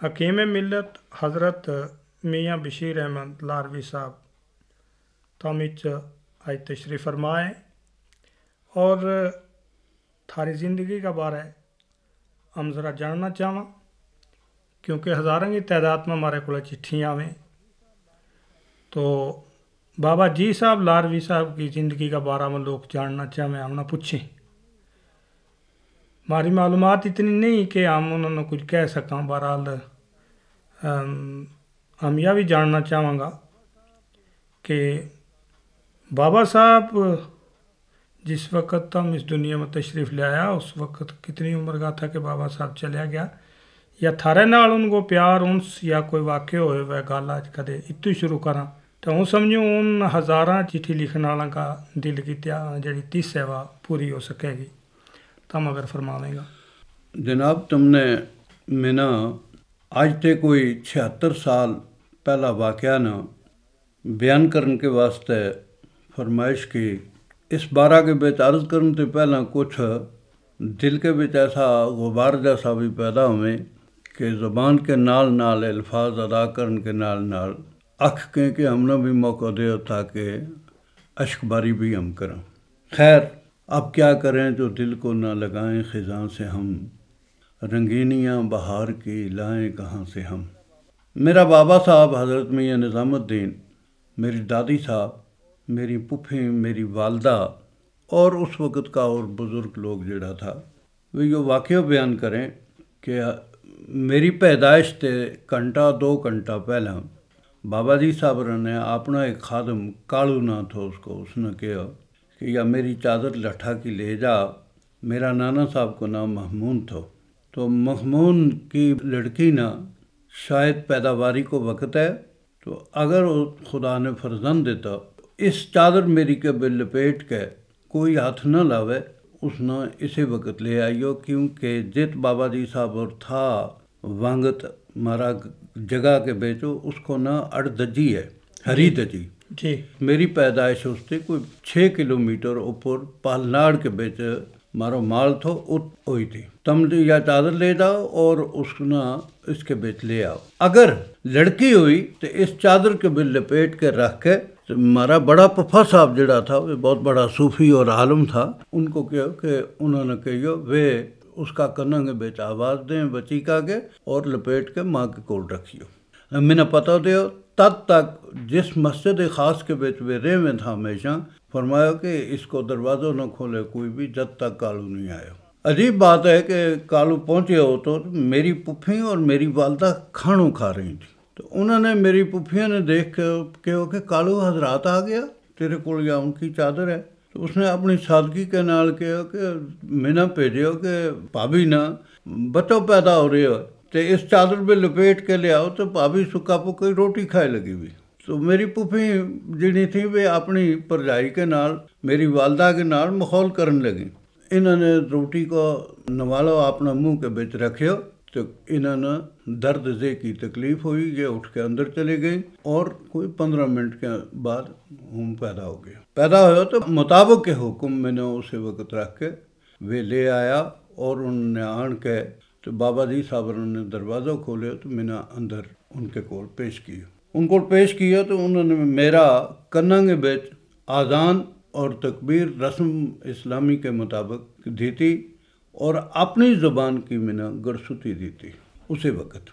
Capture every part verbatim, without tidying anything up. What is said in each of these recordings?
حکیم ملت حضرت میاں بشیر احمد لاروی صاحب، تم اچ آج تشریف فرما ہے۔ اور تھاری زندگی کا بارے ہم ذرا جاننا چاہواں، کیونکہ ہزاراں کی تعداد میں ہمارے کول چٹھیاں آویں۔ تو بابا جی صاحب لاروی صاحب کی زندگی کا بارے میں لوگ جاننا چاہویں، ہم نہ پوچھیں۔ ہماری معلومات اتنی نہیں کہ ہم انہوں نے کچھ کہہ سکاں۔ بہرحال، ہم یہ بھی جاننا چاہواں گا کہ بابا صاحب جس وقت تم اس دنیا میں تشریف لے آیا، اس وقت کتنی عمر کا تھا کہ بابا صاحب چلیا گیا؟ یا تھارے نال ان کو پیار انس یا کوئی واقعہ ہوئے ہوئے گل اج کدے اتو شروع کراں؟ تو ہوں سمجھوں ان ہزاراں چٹھی لکھن والاں کا دل کی تیا جڑی تیس ہے وہ پوری ہو سکے گی۔ تم اگر فرماویں گا۔ جناب، تم نے مینا اج تے کوئی چھہتر سال پہلا واقعہ نا بیان کرن کے واسطے فرمائش کی۔ اس بارہ کے بچ عرض کرن تے پہلاں کچھ دل کے بچ ایسا غبار جیسا بھی پیدا ہوئے کہ زبان کے نال نال الفاظ ادا کرن کے نال نال اکھ کہیں کہ ہم نا بھی موقع دیو تاکہ اشک باری بھی ہم کریں۔ خیر، اب کیا کریں جو دل کو نہ لگائیں خزاں سے ہم، رنگینیاں بہار کی لائیں کہاں سے ہم۔ میرا بابا صاحب حضرت میاں نظام الدین، میری دادی صاحب، میری پھوپھی، میری والدہ اور اس وقت کا اور بزرگ لوگ جڑا تھا، وہ یوہ واقعو بیان کریں کہ میری پیدائش تے گھنٹہ دو گھنٹہ پہلاں بابا جی صاحب نے اپنا ایک خادم کالو ناں تھو اس کو، اس نے کہیو کہ یا میری چادر لٹھا کی لے جا۔ میرا نانا صاحب کو ناں محمود تھو، تو محمود کی لڑکی نا شاید پیداواری کو وقت ہے، تو اگر خدا نے فرزند دیتا، اس چادر میری کے بل لپیٹ کے کوئی ہتھ نہ لاوے، اس نا اسے وقت لے آئیو، کیونکہ جت بابا جی صاحب اور تھا وانگت مارا جگہ کے بیچو، اس کو نا اڑ دجی ہے، ہری دجی۔ میری پیدائش اس تے کوئی چھ کلومیٹر اوپر پالناڑ کے بیچ مارو مال تھو، ات ہوئی تھی۔ تم یا چادر لے جاؤ اور اس نا اس کے بیچ لے آؤ۔ اگر لڑکی ہوئی تو اس چادر کے بل لپیٹ کے رکھ کے، مارا بڑا پپا صاحب جڑا تھا، وہ بہت بڑا صوفی اور عالم تھا، ان کو کہو کہ انہوں نے کہیو وہ اس کا کناں کے بیچ آواز دیں بچی کا کے، اور لپیٹ کے ماں کے کول رکھیو۔ مینا پتو دیو، تد تک جس مسجد خاص کے بچ ویہ رہویں تھا ہمیشہ، فرمایو کہ اس کو دروازو نہ کھولے کوئی بھی جد تک کالو نہیں آیو۔ عجیب بات ہے کہ کالو پہنچے ہو تو میری پھوپھی اور میری والدہ کھانو کھا رہی تھی، تو انہوں نے میری پھوپھیوں نے دیکھ کے کہو کہ کالو حضرات آ گیا، تیرے کول یا ان کی چادر ہے۔ تو اس نے اپنی سادگی کے نال کہیو کہ مینا بھیجیو کہ بھابی نا بچو پیدا ہو رہیو، تے اس چادر میں لپیٹ کے لے آؤ تو بھابی سکا پکا روٹی کھائے لگی ہوئی۔ تو میری پھوپھی جڑی تھی وہ اپنی پرجائی کے نال، میری والدہ کے نال ماحول کرن لگی۔ انہوں نے روٹی کو نوالو اپنا منہ کے بچ رکھیو، تو انہوں نے درد زے کی تکلیف ہوئی، یہ اٹھ کے اندر چلی گئی اور کوئی پندرہ منٹ کے بعد ہوں پیدا ہو گیا۔ پیدا ہویا تو مطابق کے حکم میں نے اسے وقت رکھ کے ویہ لے آیا، اور انہوں نے آن کے تو بابا جی صاحب نے دروازو کھولیو تو مینا اندر ان کے کول پیش کیو۔ ان کول پیش کیو تو انہوں نے میرا کناں کے بچ آذان اور تکبیر رسم اسلامی کے مطابق دیتی، اور اپنی زبان کی مینا گڑسوتی دیتی۔ اسے وقت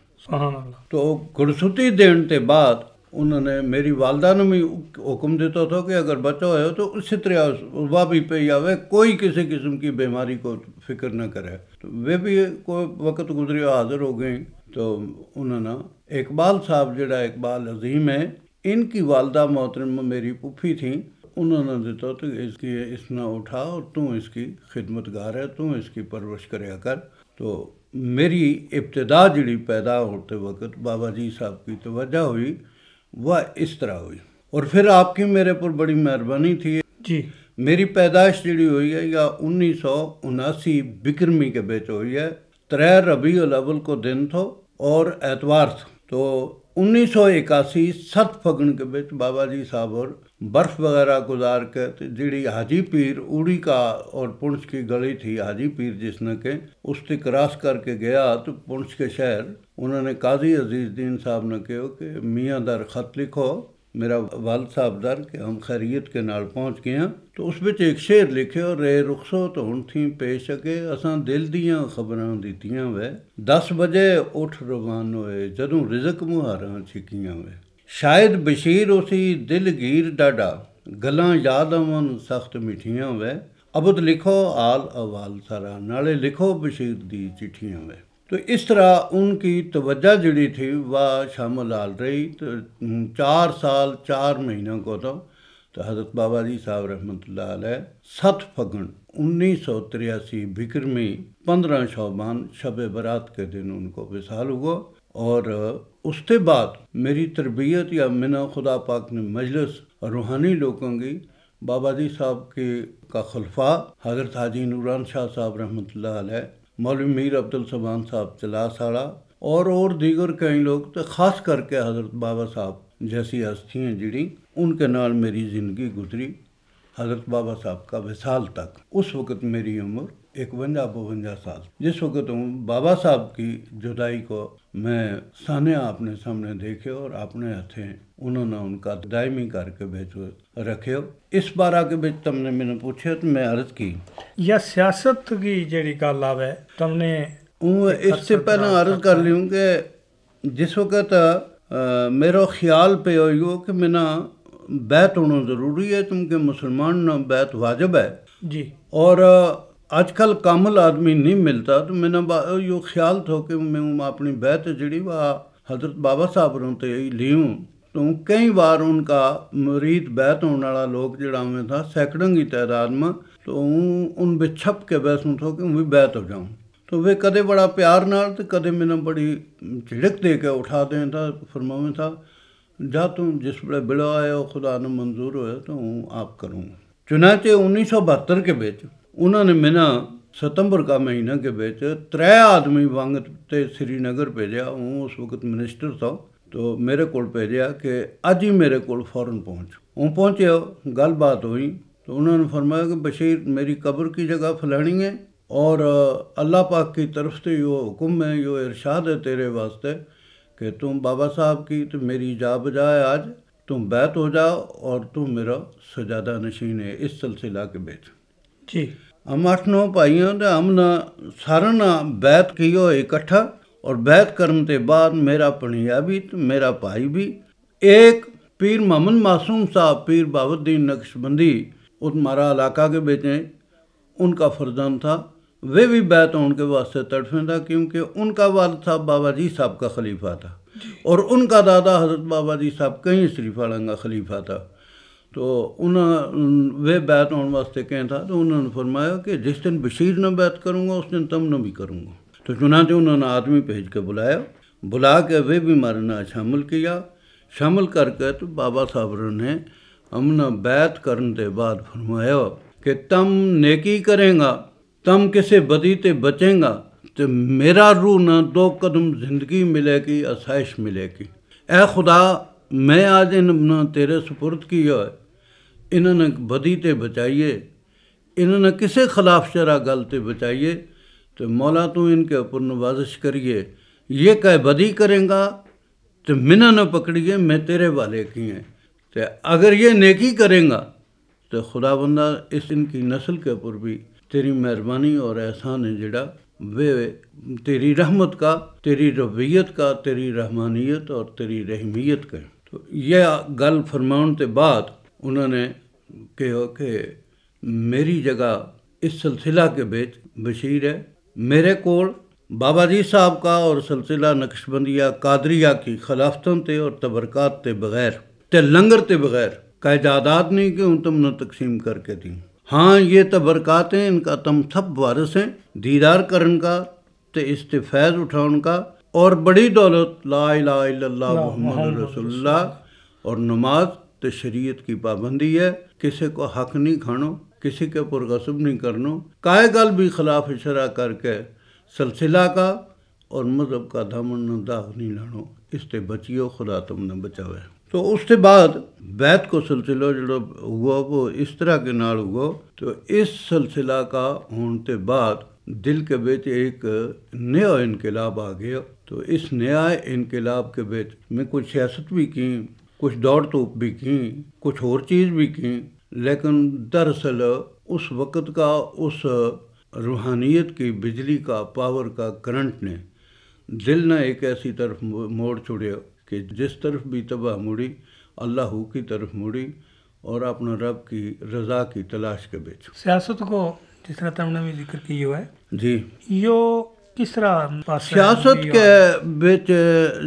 تو گڑسوتی دین تے بعد انہوں نے میری والدہ نے بھی حکم دیتا تھا کہ اگر بچو ہوئے ہو تو اسی طرح وابی پہ ہی آوے، کوئی کسی قسم کی بیماری کو فکر نہ کرے۔ تو وہ بھی کوئی وقت گزریو حاضر ہو گئیں۔ تو انہوں نے اقبال صاحب جڑا اقبال عظیم ہے، ان کی والدہ محترم میری پھوپھی تھیں، انہوں نے دیتا تو اس کی اس نا اٹھا اور تم اس کی خدمت گار ہے، تم اس کی پرورش کریا کر۔ تو میری ابتدا جڑی پیدا ہوتے وقت بابا جی صاحب کی توجہ ہوئی، وہ اس طرح ہوئی۔ اور پھر آپ کی میرے پر بڑی مہربانی تھی۔ جی۔ میری پیدائش جڑی ہوئی ہے یا انیس سو اناسی بکرمی کے بچ ہوئی ہے۔ ترے ربیع الاول کو دن تھو اور ایتوار تھو۔ تو انیس سو اکاسی ست پھگن کے بچ بابا جی صاحب اور برف وغیرہ گزار کے تے جیڑی حاجی پیر اوڑی کا اور پنچ کی گلی تھی، حاجی پیر جس نے کہ اس تے کراس کر کے گیا تو پنچ کے شہر، انہوں نے قاضی عزیز دین صاحب نے کہیو کہ میاں در خط لکھو، میرا والد صاحب در کہ ہم خیریت کے نال پہنچ گیا۔ تو اس بچ ایک شعر لکھیو، رے رخصو تو ہن تھی پیش اکے، اساں دل دیاں خبراں دتیاں وے، دس بجے اٹھ روان ہوئے، جدوں رزق مہاراں چھکیاں وے۔ شاید بشیر اسی دل گیر ڈاڈا، گلاں یاد آون سخت مٹھیاں وے۔ ابد لکھو حال احوال سارا، نالے لکھو بشیر دی چٹھیاں وے۔ تو اس طرح ان کی توجہ جڑی تھی وہ شامل حال رہی۔ تو چار سال چار مہینوں کو تو تو حضرت بابا جی صاحب رحمت اللہ علیہ ست پھگن انیس سو تریاسی بکرمی پندرہ شعبان شب برات کے دن ان کو وصال ہوا۔ اور اس کے بعد میری تربیت یا منا خدا پاک نے مجلس روحانی لوگوں کی بابا جی صاحب کے کا خلفا حضرت حاجی نوران شاہ صاحب رحمت اللہ علیہ، مولوی میر عبدالسبان صاحب چلا ساڑا اور اور دیگر کئی لوگ تو خاص کر کے حضرت بابا صاحب جیسی ہستی ہیں جڑی ان کے نال میری زندگی گزری۔ حضرت بابا صاحب کا وصال تک اس وقت میری عمر اکونجا بونجا سال، جس وقت ہوں بابا صاحب کی جدائی کو میں سانحہ اپنے سامنے دیکھے اور اپنے ہتھیں انہوں نے ان کا دائمی کر کے بھیجو رکھیو۔ اس بارہ کے بچ تم نے مینوں پوچھے تو میں عرض کی۔ یا سیاست کی جیڑی گل آوے، تم نے اوں اس سے پہلاں عرض کر لیوں کہ جس وقت میرو خیال پہ ہوئی ہو کہ مینا بیت ہونو ضروری ہے، چونکہ مسلمان نا بیت واجب ہے۔ جی۔ اور اج کل کامل آدمی نہیں ملتا تو مینا یوہ خیال تھو کہ میں اپنی بیت جیڑی وا حضرت بابا صاحب روں تے لیوں۔ تو کئی وار ان کا مرید بیت ہون والا لوگ جیڑا میں تھا سیکڑوں کی تعداد ما، تو ان بے چھپ کے بیسوں تھو کہ میں بیت ہو جاؤں۔ تو وہ کدے بڑا پیار نال تے کدے مینا بڑی جھڑک دے کے اٹھا دیں تھا، فرماویں تھا، جا توں جس بڑے بڑا آیا ہو خدا نو منظور ہویا تو ہوں آپ کروں۔ چنانچہ انیس سو بہتر کے بچ انہوں نے مینا ستمبر کا مہینہ کے بچ ترے آدمی وانگت تے سری نگر بھیجا۔ ہوں اس وقت منسٹر تھا، تو میرے کول بھیجا کہ اج ہی میرے کول فوراً پہنچ۔ ہوں پہنچے، گل بات ہوئی تو انہوں نے فرمایا کہ بشیر، میری قبر کی جگہ فلانی ہے، اور اللہ پاک کی طرف سے یوہ حکم ہے، یوہ ارشاد ہے تیرے واسطے کہ تم بابا صاحب کی تو میری جا بجا ہے آج، تم بیت ہو جاؤ اور تم میرا سجادہ نشین ہے۔ اس سلسلہ کے بچ جی۔ ہم اٹھ نو بھائی ہوں تے ہم نا سارا نا بیت کیو اکٹھا، اور بیت کرن تے بعد میرا پنیا بھی تے میرا بھائی بھی ایک پیر محمد معصوم صاحب، پیر بہاؤالدین نقشبندی، ات مارا علاقہ کے بچ ہیں، ان کا فرزند تھا۔ وہ بھی بیت ہون کے واسطے تڑفیں تھا، کیونکہ ان کا والد صاحب بابا جی صاحب کا خلیفہ تھا، اور ان کا دادا حضرت بابا جی صاحب کہیں شریف والوں کا خلیفہ تھا۔ تو انہوں وہ بیت ہون واسطے کہیں تھا تو انہوں نے فرمایا کہ جس دن بشیر نہ بیت کروں گا اس دن تم نہ بھی کروں گا۔ تو چنانچہ انہوں نے آدمی بھیج کے بلایا، بلا کے وہ بھی مارے نال شامل کیا۔ شامل کر کے تو بابا صاحب نے ہم نا بیت کرن دے بعد فرمایا کہ تم نیکی کریں گا، تم کسے بدی تے بچیں گا، تے میرا روح نا دو قدم زندگی ملے گی، آسائش ملے گی۔ اے خدا، میں آج ان نا تیرے سپرد کیو ہے، انہوں نے بدی تے بچائیے، انہوں نے کسے خلاف شرع گل تے بچائیے، تو مولا تو ان کے اپر نوازش کریے۔ یہ کہہ بدی کریں گا تو منا نہ پکڑیے، میں تیرے والے کی ہیں۔ تو اگر یہ نیکی کریں گا تو خداوندا، اس ان کی نسل کے اپر بھی تیری مہربانی اور احسان ہے جڑا وہ تیری رحمت کا، تیری ربیت کا، تیری رحمانیت اور تیری رحمیت کا۔ تو یہ گل فرماؤن تے بعد انہوں نے کہو کہ میری جگہ اس سلسلہ کے بچ بشیر ہے۔ میرے کول بابا جی صاحب کا اور سلسلہ نقشبندیہ قادریہ کی خلافتوں تے اور تبرکات تے بغیر، تے لنگر تے بغیر کا اجازت نہیں کہ ہوں تم نے تقسیم کر کے دیں۔ ہاں، یہ تبرکات ہیں، ان کا تم سب وارث ہیں، دیدار کرن کا تے اس تے فیض اٹھاؤن کا، اور بڑی دولت لا الہ الا اللہ محمد رسول اللہ اور نماز تے شریعت کی پابندی ہے۔ کسے کو حق نہیں کھانو، کسے کے پر غصب نہیں کرنو۔ کائے گل بھی خلاف شرع کر کے سلسلہ کا اور مذہب کا دامن نہ داغ نہیں لانو۔ اس تے بچیو، خدا تم نہ بچاوے۔ تو اس تے بعد بیت کو سلسلو جڑو ہوا وہ اس طرح کے نال ہوا۔ تو اس سلسلہ کا ہون تے بعد دل کے بیچ ایک نیا انقلاب آ گیا۔ تو اس نیا انقلاب کے بیچ میں کچھ سیاست بھی کی، کچھ دوڑ توپ بھی کی، کچھ ہور چیز بھی کی، لیکن دراصل اس وقت کا اس روحانیت کی بجلی کا پاور کا کرنٹ نے دل نا ایک ایسی طرف موڑ چھوڑیا کہ جس طرف بھی تباہ مڑی، اللہ ہو کی طرف مڑی اور اپنا رب کی رضا کی تلاش کے بیچ۔ سیاست کو جس طرح تم نے بھی ذکر کیو ہے، جی، یو کس طرح پاس سیاست کے بیچ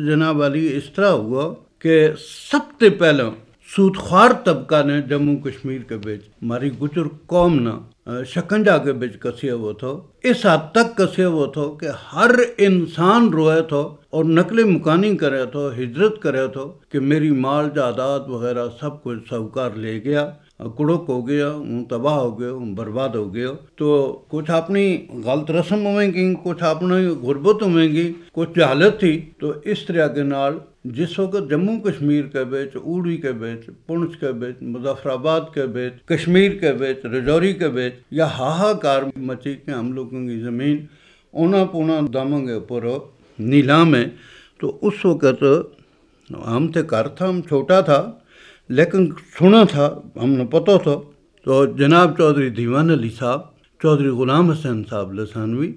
جناب علی اس طرح ہوا کہ سب تے پہلا سود خوار طبقہ نے جموں کشمیر کے بیچ ہماری گجر قوم نا شکنجا کے بیچ کسیا ہوا تھو۔ اس حد تک کسیا ہوا تھو کہ ہر انسان روئے تھو اور نقل مکانی کرے تھو، ہجرت کرے تھو کہ میری مال جائیداد وغیرہ سب کچھ ساہوکار لے گیا، کڑک ہو گیا ہوں، تباہ ہو گیا ہوں، برباد ہو گیا۔ تو کچھ اپنی غلط رسم ہوئیں گی، کچھ اپنی غربت ہوئیں گی، کچھ جہالت تھی۔ تو اس طرح کے نال جس وقت جموں کشمیر کے بیچ، اوڑی کے بیچ، پونچھ کے بیچ، مظفر آباد کے بیچ، کشمیر کے بیچ، رجوری کے بیچ یا ہاہا کار مچی کہ ہم لوگوں کی زمین اونا پونا داموں کے اوپر نیلام ہے۔ تو اس وقت ہم تے گھر تھا، ہم چھوٹا تھا، لیکن سنا تھا، ہم نے پتو تھا۔ تو جناب چوہدری دیوان علی صاحب، چوہدری غلام حسین صاحب لسانوی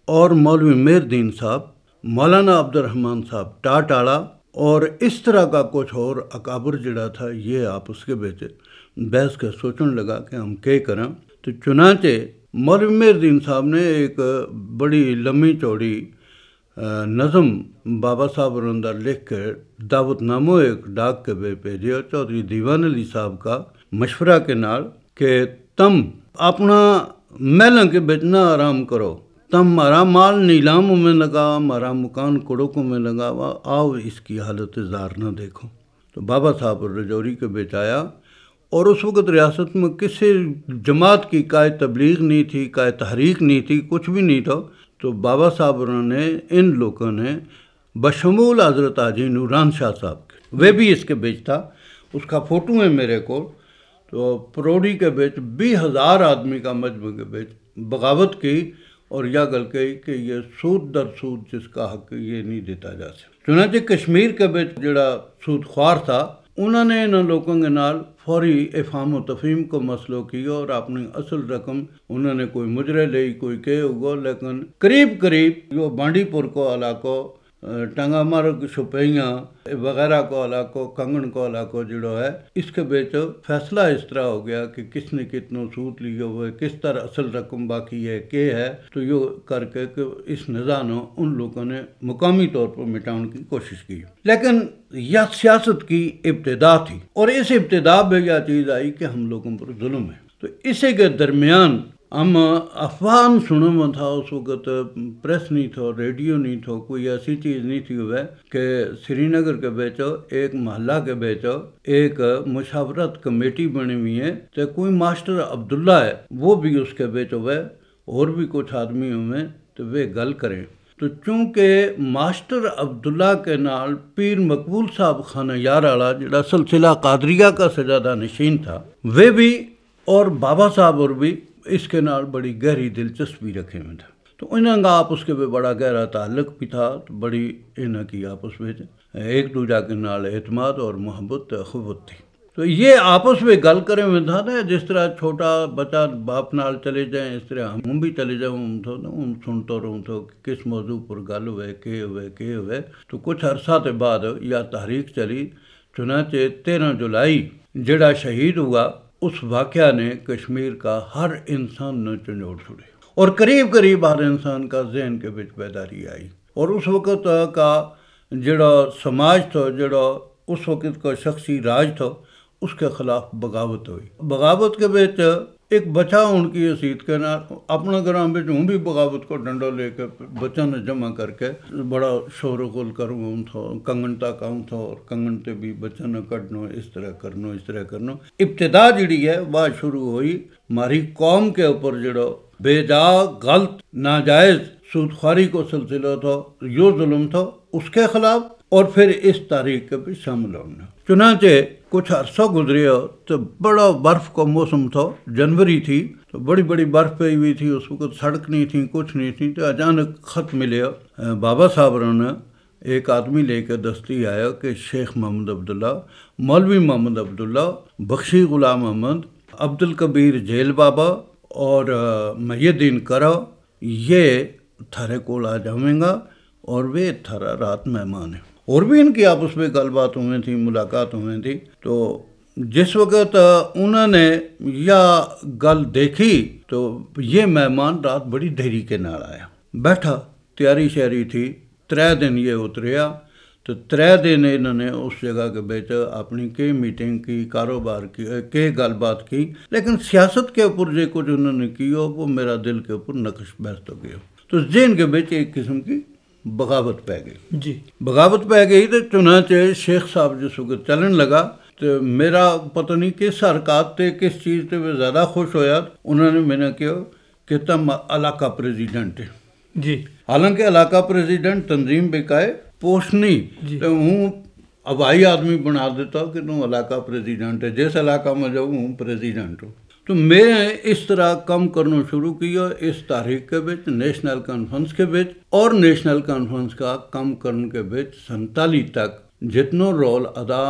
اور مولوی مہر دین صاحب، مولانا عبدالرحمن صاحب ٹاٹاڑا اور اس طرح کا کچھ اور اکابر جڑا تھا، یہ آپس کے بیچ بحث کے سوچن لگا کہ ہم کے کراں۔ تو چنانچہ مولوی مہر دین صاحب نے ایک بڑی لمبی چوڑی نظم بابا صاحب رندا لکھ کے دعوت نامو ایک ڈاک کے بے بھیجے اور چوہدری دیوان علی صاحب کا مشورہ کے نال کہ تم اپنا محلاں کے بچ نہ آرام کرو، تم ہمارا مال نیلام میں لگا، ہمارا مکان کڑکوں میں لگا وا، آؤ اس کی حالت زار نہ دیکھو۔ تو بابا صاحب رجوری کے بچ آیا اور اس وقت ریاست میں کسی جماعت کی کائے تبلیغ نہیں تھی، کائے تحریک نہیں تھی، کچھ بھی نہیں تھا۔ تو بابا صاحب انہوں نے ان لوگوں نے بشمول حضرت حاجی نوران شاہ صاحب کے، وہ بھی اس کے بیچ تھا، اس کا فوٹو ہے میرے کو۔ تو پروڑی کے بیچ بیس ہزار آدمی کا مجمع کے بیچ بغاوت کی اور یا گل کہی کہ یہ سود در سود جس کا حق یہ نہیں دیتا جا سکتا۔ چنانچہ کشمیر کے بیچ جڑا سود خوار تھا، انہوں نے انہوں لوگوں کے نال فوری افہام و تفہیم کو مسئلو کیو اور اپنی اصل رقم انہوں نے کوئی مجرے لئی کوئی کہے ہوگو، لیکن قریب قریب یوہ بانڈی پور کو علاقو، ٹنگا مر شپیاں وغیرہ کو علاقو، کنگن کو علاقو جڑو ہے، اس کے بیچ فیصلہ اس طرح ہو گیا کہ کس نے کتنو سود لیو ہوئے، کس طرح اصل رقم باقی ہے، کے ہے۔ تو یوہ کر کے اس نظام ان لوگوں نے مقامی طور پر مٹاؤن کی کوشش کی۔ لیکن یا سیاست کی ابتدا تھی اور اس ابتدا میں یا چیز آئی کہ ہم لوگوں پر ظلم ہے۔ تو اسے کے درمیان ہم افواہاں سنو میں تھا، اس وقت پریس نہیں تھو، ریڈیو نہیں تھو، کوئی ایسی چیز نہیں تھی ہوئے کہ سری نگر کے بیچو ایک محلہ کے بیچو ایک مشاورت کمیٹی بنی ہوئی ہے، تو کوئی ماسٹر عبداللہ ہے، وہ بھی اس کے بیچو ہوئے، اور بھی کچھ آدمی ہوئے، تو وہ گل کریں۔ تو چونکہ ماسٹر عبداللہ کے نال پیر مقبول صاحب خانہ یار آڑا جڑا سلسلہ قادریہ کا سجادہ نشین تھا، وہ بھی اور بابا صاحب اور بھی اس کے نال بڑی گہری دلچسپی رکھے ہوئے تھے۔ تو انہاں کا آپس کے بھی بڑا گہرا تعلق بھی تھا، تو بڑی انہاں کی آپس میں ایک دوجہ کے نال اعتماد اور محبت اخوت تھی۔ تو یہ آپس میں گل کرے ہوئے تھا نا، جس طرح چھوٹا بچہ باپ نال چلے جائیں، اس طرح ہم بھی چلے جائیں۔ ہم تو ہم سنتو رہوں تو کس موضوع پر گل ہوئے، کے ہوئے، کے ہوئے۔ تو کچھ عرصہ تے بعد یا تحریک چلی، چنانچہ تیرہ جولائی جڑا شہید ہوا، اس واقعہ نے کشمیر کا ہر انسان نے چنجوڑ چھوڑی اور قریب قریب ہر انسان کا ذہن کے بچ بیداری آئی۔ اور اس وقت کا جڑا سماج تھو، جڑا اس وقت کا شخصی راج تھو، اس کے خلاف بغاوت ہوئی۔ بغاوت کے بچ ایک بچا ہون کی حیثیت کے نال اپنا گراں بچ ہوں بھی بغاوت کو ڈنڈو لے کے بچاں نے جمع کر کے بڑا شور و غل کروں ہوں تھو، کنگن تک آؤں تھو اور کنگن تے بھی بچاں نے کڈنو، اس طرح کرنو، اس طرح کرنو۔ ابتدا جڑی ہے وہ شروع ہوئی ماری قوم کے اوپر جڑو بے جا، غلط، ناجائز سود خواری کو سلسلو تھو، یوہ ظلم تھو، اس کے خلاف اور پھر اس تاریخ کے بھی شامل ہونا۔ چنانچہ کچھ عرصو گزریو، تو بڑا برف کو موسم تھو، جنوری تھی، تو بڑی بڑی برف پئی ہوئی تھی، اس وقت سڑک نہیں تھی، کچھ نہیں تھی، تو اچانک خط ملیو بابا صاحب رہنا۔ ایک آدمی لے کے دستی آیا کہ شیخ محمد عبداللہ، مولوی محمد عبداللہ، بخشی غلام احمد، عبدالکبیر جیل بابا اور محی الدین کرا، یہ تھارے کول آ جاویں گا، اور ویہ تھارا رات مہمان ہیں۔ اور بھی ان کی آپس میں گل بات ہوئیں تھی، ملاقات ہوئیں تھی، تو جس وقت انہوں نے یا گل دیکھی تو یہ مہمان رات بڑی دھیری کے نال آیا، بیٹھا، تیاری شیاری تھی۔ ترے دن یہ اتریا، تو ترے دن انہوں نے اس جگہ کے بچ اپنی کے میٹنگ کی، کاروبار کی، کے گل بات کی، لیکن سیاست کے اپر جے کچھ انہوں نے کیو، وہ میرا دل کے اپر نقش بہت ہو گیا۔ تو ذہن کے بچ ایک قسم کی بغاوت پے گئی۔ جی، بغاوت پے گئی، تو چنانچہ شیخ صاحب جس وقت چلن لگا، تو میرا پتہ نہیں کس حرکات تے، کس چیز تے وہ زیادہ خوش ہویا۔ انہوں نے میں نے کہو کہ تم علاقہ پریزیڈنٹ ہے۔ جی، حالانکہ علاقہ پریزیڈنٹ تنظیم بکائے پوسٹ نہیں، جی، تو ہوں ہوائی آدمی بنا دیتا کہ تم علاقہ پریزیڈنٹ ہے، جس علاقہ میں جاؤ ہوں پریزیڈنٹ ہوں۔ تو میں اس طرح کم کرنا شروع کیا۔ اس تاریخ کے بچ نیشنل کانفرنس کے بچ اور نیشنل کانفرنس کا کم کرن کے بچ سنتالی تک جتنو رول ادا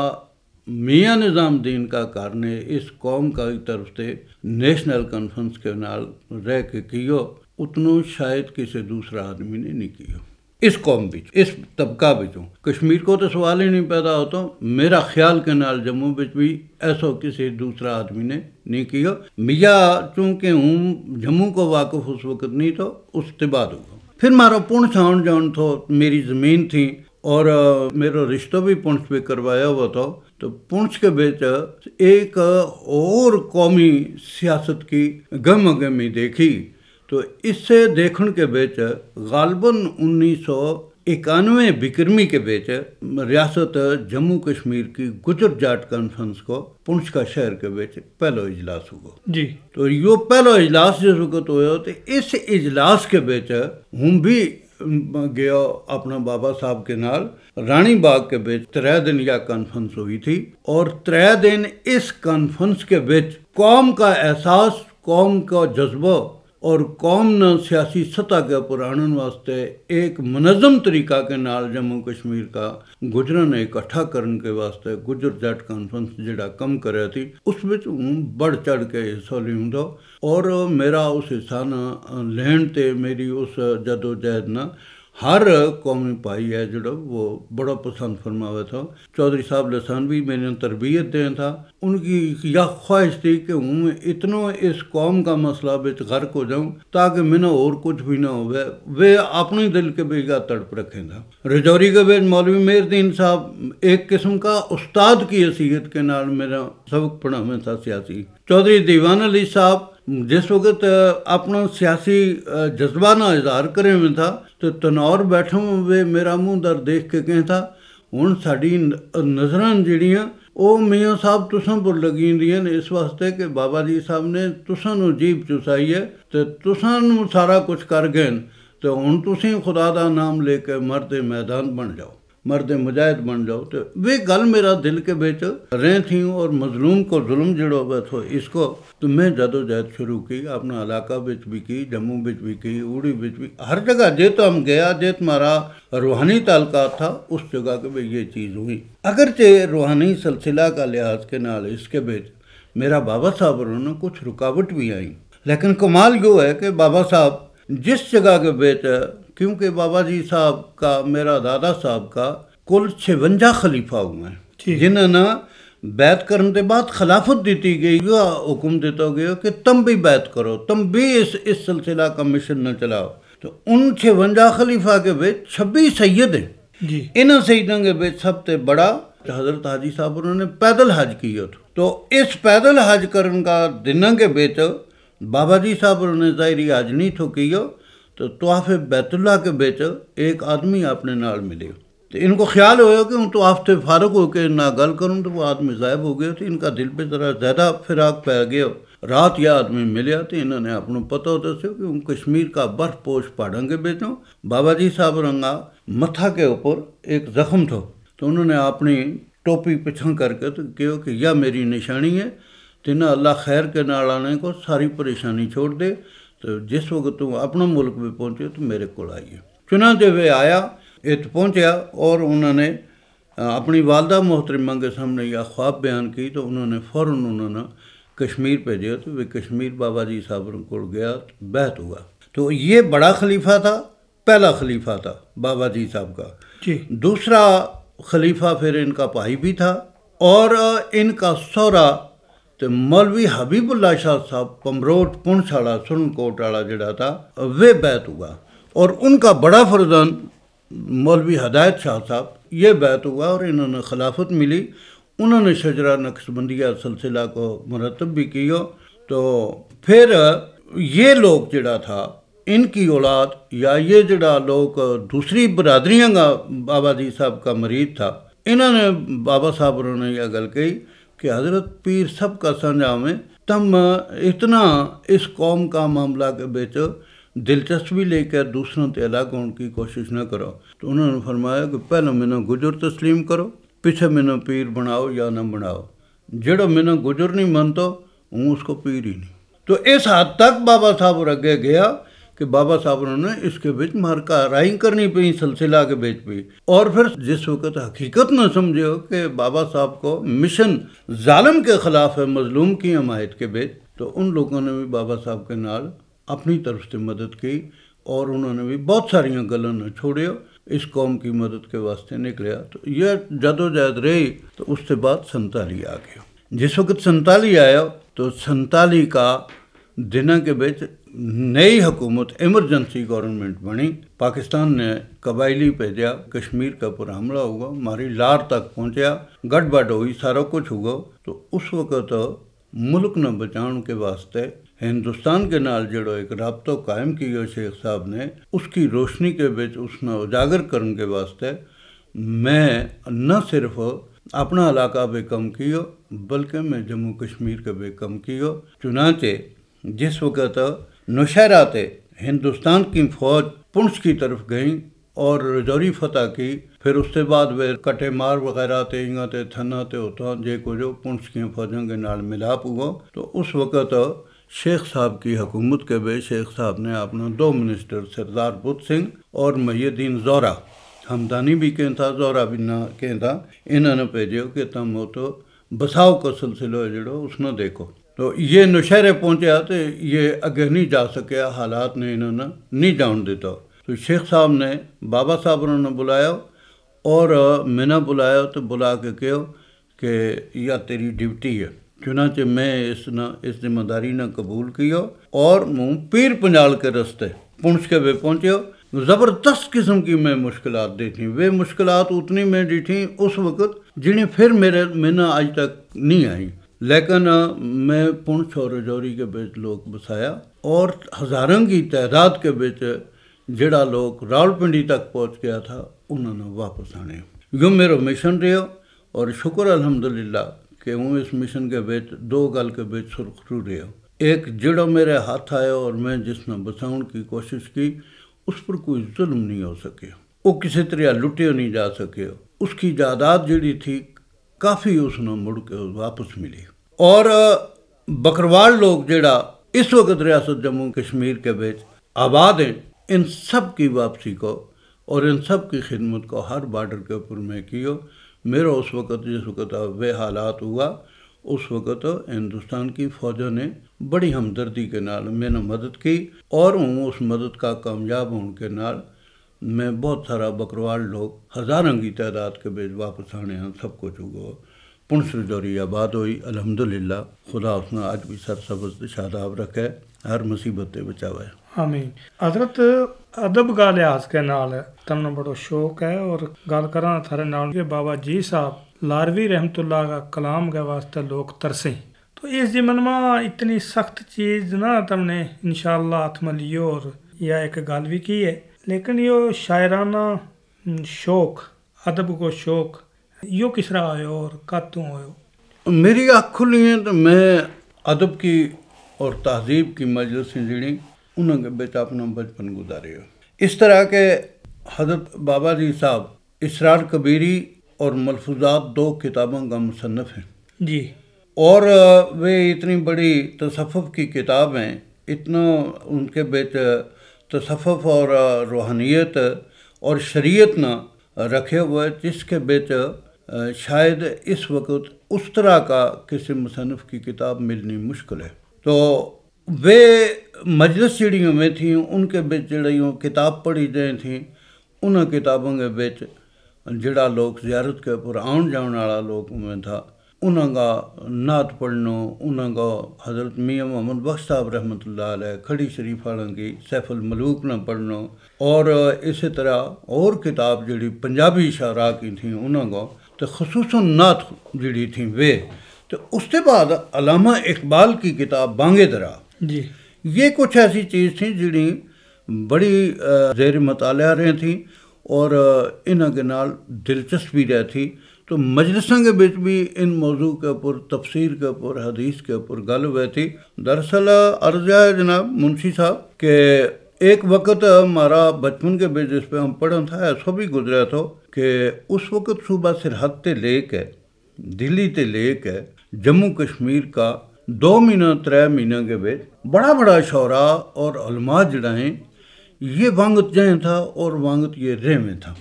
میاں نظام الدین کا گھر نے اس قوم کا طرف تے نیشنل کانفرنس کے نال رہ کے کیو، اتنو شاید کسے دوسرا آدمی نے نہیں کیو۔ اس قوم بچ، اس طبقہ بچوں کشمیر کو تو سوال ہی نہیں پیدا ہوتا۔ میرا خیال کے نال جموں بچ بھی ایسو کسے دوسرا آدمی نے نہیں کیو۔ میاں، چونکہ ہوں جموں کو واقف اس وقت نہیں تھو، اس تے بعد ہوا۔ پھر مارو پنچ آن جان تھو، میری زمین تھی، اور میرو رشتو بھی پنچ پہ کروایا ہوا تھو۔ تو پنچ کے بچ ایک اور قومی سیاست کی گہما گہمی دیکھی۔ تو اس سے دیکھن کے بچ غالباً انیس سو اکانوے بکرمی کے بچ ریاست جموں کشمیر کی گجر جاٹ کانفرنس کو پنچ کا شہر کے بچ پہلو اجلاس ہوا۔ جی، تو یوہ پہلو اجلاس جس وقت ہویا تو اس اجلاس کے بچ ہوں بھی گیو اپنا بابا صاحب کے نال۔ رانی باغ کے بچ ترے دن یا کانفرنس ہوئی تھی، اور ترے دن اس کانفرنس کے بچ قوم کا احساس، قوم کا جذبو اور قوم نا سیاسی سطح کے اپر آنن واسطے ایک منظم طریقہ کے نال جموں کشمیر کا گجراں نے اکٹھا کرن کے واسطے گجر جاٹ کانفرنس جیڑا کم کریا تھی، اس وچ ہوں بڑھ چڑھ کے حصو لیوں تھو۔ اور میرا اس حصہ نا لین تے میری اس جدوجہد نا ہر قومی بھائی ہے جیڑا وہ بڑا پسند فرماوے تھو۔ چوہدری صاحب لسان بھی میرے تربیت دیں تھا۔ ان کی یا خواہش تھی کہ ہوں اتنو اس قوم کا مسئلہ بچ غرق ہو جاؤں تاکہ میں نا اور کچھ بھی نہ ہووے۔ ویہ اپنی دل کے بھی یا تڑپ رکھیں تھا۔ رجوری کے بچ مولوی مہر الدین صاحب ایک قسم کا استاد کی حیثیت کے نال میرا سبق پڑھاویں تھا سیاسی۔ چوہدری دیوان علی صاحب جس وقت اپنا سیاسی جذبہ نا اظہار کریں ہوئے تھا، تو تنور بیٹھا ہوئے میرا منہ در دیکھ کے کہیں تھا، ہن ساڈی نظراں جیڑیاں او میاں صاحب تساں پر لگی ہوندیاں نے، اس واسطے کہ بابا جی صاحب نے تساں نو جیب چسائی ہے، تے تساں نو سارا کچھ کر گئے۔ تے ہن تسیں خدا دا نام لے کے مرد میدان بن جاؤ، مرد مجاہد بن جاؤ۔ تے ویہ گل میرا دل کے بچ رہ تھی، اور مظلوم کو ظلم جیڑو ہووے تھو اس کو۔ تو میں جدوجہد شروع کی، اپنا علاقہ بچ بھی کی، جموں بچ بھی کی، اوڑی بچ بھی، ہر جگہ جت ہم گیا، جت مارا روحانی تعلقات تھا، اس جگہ کے بھی یہ چیز ہوئی۔ اگرچہ روحانی سلسلہ کا لحاظ کے نال اس کے بچ میرا بابا صاحب ہوراں نا کچھ رکاوٹ بھی آئی، لیکن کمال یوہ ہے کہ بابا صاحب جس جگہ کے بچ، کیونکہ بابا جی صاحب کا، میرا دادا صاحب کا کل چھونجا خلیفہ ہوئے ہیں، جنہاں نا بیعت کرن تے بعد خلافت دتی گئی، یوہ حکم دتا گیا کہ تم بھی بیعت کرو، تم بھی اس اس سلسلہ کا مشن نہ چلاؤ۔ تو ان چھونجا خلیفہ کے بچ چھبی سید ہیں۔ جی، انہاں سیداں کے بچ سب تے بڑا حضرت حاجی صاحب انہوں نے پیدل حج کیو تھو۔ تو اس پیدل حج کرن کا دناں کے بچ بابا جی صاحب انہوں نے ظاہری حج نہیں تھو کیو، تو طواف بیت اللہ کے بچ ایک آدمی اپنے نال ملیو۔ تو ان کو خیال ہویا کہ ہوں طواف تے فارغ ہو کے نہ گل کروں، تو وہ آدمی غائب ہو گیا، تو ان کا دل پہ ذرا زیادہ فراق پے گیا۔ رات یہ آدمی ملیا تو انہوں نے اپنو پتو دسیو کہ ہوں کشمیر کا برف پوش پہاڑاں کے بیچوں۔ بابا جی صاحب رنگا متھا کے اپر ایک زخم تھو، تو انہوں نے اپنی ٹوپی پچھاں کر کے تو کہیو کہ یا میری نشانی ہے، تینا اللہ خیر کے نال آنے کو ساری پریشانی چھوڑ دے۔ تو جس وقت تم اپنا ملک میں پہنچے تو میرے کول آئیے۔ چنانچہ وہ آیا، ات پہنچیا، اور انہوں نے اپنی والدہ محترمہ کے سامنے یا خواب بیان کی تو انہوں نے فوراً انہوں نے کشمیر پہ جیو تو وہ کشمیر بابا جی صاحب کول گیا، بیت ہوا۔ تو یہ بڑا خلیفہ تھا، پہلا خلیفہ تھا بابا جی صاحب کا۔ دوسرا خلیفہ پھر ان کا بھائی بھی تھا، اور ان کا سورا تو مولوی حبیب اللہ شاہ صاحب پمروٹ پنچ آڑا سرن کوٹ آڑا جڑا تھا، وہ بیت ہوا۔ اور ان کا بڑا فرزند مولوی ہدایت شاہ صاحب یہ بیت ہوا اور انہوں نے خلافت ملی۔ انہوں نے شجرہ نقشبندیہ سلسلہ کو مرتب بھی کیو۔ تو پھر یہ لوگ جڑا تھا، ان کی اولاد یا یہ جڑا لوگ دوسری برادریاں کا بابا جی صاحب کا مرید تھا، انہوں نے بابا صاحب انہوں نے یہ گل کہی کہ حضرت پیر سب کا سنجا میں تم اتنا اس قوم کا معاملہ کے بچ دلچسپی لے کے دوسروں تے الگ ہون کی کوشش نہ کرو۔ تو انہوں نے فرمایا کہ پہلے منا گجر تسلیم کرو، پچھے منا پیر بناؤ یا نہ بناؤ۔ جڑا منا گجر نہیں منتو، ہوں اس کو پیر ہی نہیں۔ تو اس حد تک بابا صاحب اور اگے گیا کہ بابا صاحب انہوں نے اس کے بچ مار کا رائیں کرنی پئی سلسلہ کے بچ بھی۔ اور پھر جس وقت حقیقت نہ سمجھے ہو کہ بابا صاحب کو مشن ظالم کے خلاف ہے، مظلوم کی حمایت کے بچ، تو ان لوگوں نے بھی بابا صاحب کے نال اپنی طرف سے مدد کی اور انہوں نے بھی بہت ساریاں گلاں نہ چھوڑیو، اس قوم کی مدد کے واسطے نکلیا۔ تو یہ جدوجہد رہی تو اس سے بعد سنتالی آ گیا۔ جس وقت سنتالی آیا تو سنتالی کا دناں کے بچ نئی حکومت ایمرجنسی گورنمنٹ بنی۔ پاکستان نے قبائلی بھیجا، کشمیر کا پر حملہ ہوا، ماری لار تک پہنچیا، گڑ بڑ ہوئی، سارا کچھ ہوا۔ تو اس وقت ملک نا بچاؤن کے واسطے ہندوستان کے نال جڑو ایک رابطو قائم کیو شیخ صاحب نے، اس کی روشنی کے بچ اس نا اجاگر کرن کے واسطے میں نہ صرف اپنا علاقہ بے کم کیو، بلکہ میں جموں کشمیر کے بے کم کیو۔ چنانچہ جس وقت نوشہرہ تے ہندوستان کی فوج پنچ کی طرف گئی اور رجوری فتح کی، پھر اس سے بعد وہ کٹے مار وغیرہ تے انگاں تے تھنا تے اتھاں جے کچھ پنچ کی فوجوں کے نال ملاپ ہوا، تو اس وقت شیخ صاحب کی حکومت کے بے شیخ صاحب نے اپنا دو منسٹر سردار بت سنگھ اور محی الدین زہرا، ہمدانی بھی کہیں تھا، زہرا بھی نہ کہیں تھا، انہوں نے بھیجیو کہ تم ہو تو بساؤ کا سلسلو ہے جڑو اس نا دیکھو۔ تو یہ نوشہرے پہنچیا تو یہ اگے نہیں جا سکیا، حالات نے انہوں نے نہیں جان دیتا۔ تو شیخ صاحب نے بابا صاحب انہوں نے بلایا اور میں نا بلایا تو بلا کے کہو کہ یا تیری ڈیوٹی ہے۔ چنانچہ میں اس نا اس ذمہ داری نا قبول کیو اور موں پیر پنجال کے رستے پنچ کے بے پہنچیو۔ زبردست قسم کی میں مشکلات دیکھی، وہ مشکلات اتنی میں ڈیٹھی اس وقت جنہیں پھر میرے میں نا آج تک نہیں آئی۔ لیکن میں پنچ اور رجوری کے بچ لوگ بسایا اور ہزاراں کی تعداد کے بچ جڑا لوگ راول پنڈی تک پہنچ گیا تھا، انہوں نے واپس آنے۔ یوہ میرو مشن رہیو اور شکر الحمدللہ کہ ہوں اس مشن کے بچ دو گل کے بچ سرخرو رہیو۔ ایک جڑو میرے ہاتھ آیو اور میں جس نا بچاؤن کی کوشش کی، اس پر کوئی ظلم نہیں ہو سکے، وہ کسی طرح لٹیو نہیں جا سکے۔ اس کی جائیداد جڑی تھی، کافی اس نا مڑ کے واپس ملی۔ اور بکروال لوگ جڑا اس وقت ریاست جموں کشمیر کے بچ آباد ہیں، ان سب کی واپسی کو اور ان سب کی خدمت کو ہر بارڈر کے اوپر میں کیو۔ میرا اس وقت جس وقت وہ حالات ہوا، اس وقت ہندوستان کی فوجوں نے بڑی ہمدردی کے نال میں نے مدد کی اور ہوں اس مدد کا کامیاب ہون کے نال میں بہت سارا بکروال لوگ ہزاراں کی تعداد کے بچ واپس آنے ہیں، سب کچھ ہو گو۔ پنچ رجوری آباد ہوئی، الحمدللہ۔ خدا اس نا اج بھی سرسبز تے شاداب رکھے، ہر مصیبت تے بچاوے۔ آمین۔ حضرت، ادب کا لحاظ کے نال تم نا بڑو شوق ہے اور گل کراں تھارے نال کہ بابا جی صاحب لاروی رحمت اللہ کا کلام کے واسطے لوگ ترسیں۔ تو اس ضمن ما اتنی سخت چیز نہ تم نے انشاءاللہ ہتھ ما لیو اور یا ایک گل بھی کی ہے، لیکن یوہ شاعرانہ شوق، ادب کو شوق، یوہ کس طرح ہویو اور کد توں ہویو؟ میری اکھ کھلی ہیں تو میں ادب کی اور تہذیب کی مجلس ہیں جڑیں، انہاں کے بچ اپنا بچپن گزارے ہو۔ اس طرح کے حضرت بابا جی صاحب اسرار کبیری اور ملفوظات دو کتابوں کا مصنف ہیں۔ جی۔ اور وہ اتنی بڑی تصوف کی کتاب ہیں، اتنا ان کے بچ تصوف اور روحانیت اور شریعت نہ رکھے ہوئے، جس کے بچ شاید اس وقت اس طرح کا کسی مصنف کی کتاب ملنی مشکل ہے۔ تو وہ مجلس جڑی ہوئے تھیں، ان کے بچ جڑی ہوں کتاب پڑھی جائیں تھیں، انہاں کتابوں کے بچ جڑا لوگ زیارت کے اپر آن جان والا لوگ ہوئے تھا، انہاں کا نعت پڑھنو، انہاں کا حضرت میاں محمد بخش صاحب رحمۃ اللہ علیہ کھڑی شریف والوں کی سیف الملوک نہ پڑھنو، اور اسی طرح اور کتاب جڑی پنجابی شعراء کی تھیں انہاں کو، تو خصوصاً نعت جڑی تھیں وہ۔ تو اس کے بعد علامہ اقبال کی کتاب بانگے درا، جی۔ یہ کچھ ایسی چیز تھیں جڑی بڑی زیر مطالعہ رہے تھیں، اور انہاں کے نال دلچسپی رہے تھی۔ تو مجلساں کے بچ بھی ان موضوع کے اپر، تفسیر کے اپر، حدیث کے اپر گل ہوئے تھی۔ دراصل عرض ہے جناب منشی صاحب کہ ایک وقت ہمارا بچپن کے بچ جس پہ ہم پڑھن تھا، ایسو بھی گزرا تھا کہ اس وقت صوبہ سرحد تے لے کے، دہلی تے لے کے، جموں کشمیر کا دو مہینہ ترے مہینہ کے بچ بڑا بڑا شعراء اور علماء جڑا ہیں، یہ وانگت جائیں تھا اور وانگت یہ رہویں تھا۔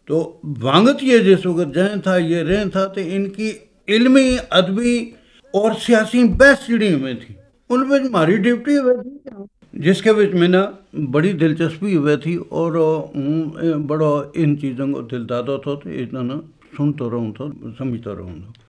تو وانگت یہ جس وقت جائیں تھا، یہ رہیں تھا، تو ان کی علمی، ادبی اور سیاسی بحث جڑی ہوئے تھی، ان میں ہماری ڈیوٹی ہوئے تھی، جس کے وچ میں نا بڑی دلچسپی ہوئے تھی، اور ہوں بڑا ان چیزوں کو دل دادا تھا، تو اتنا نا سنتا رہوں تھا، سمجھتا رہوں تھا۔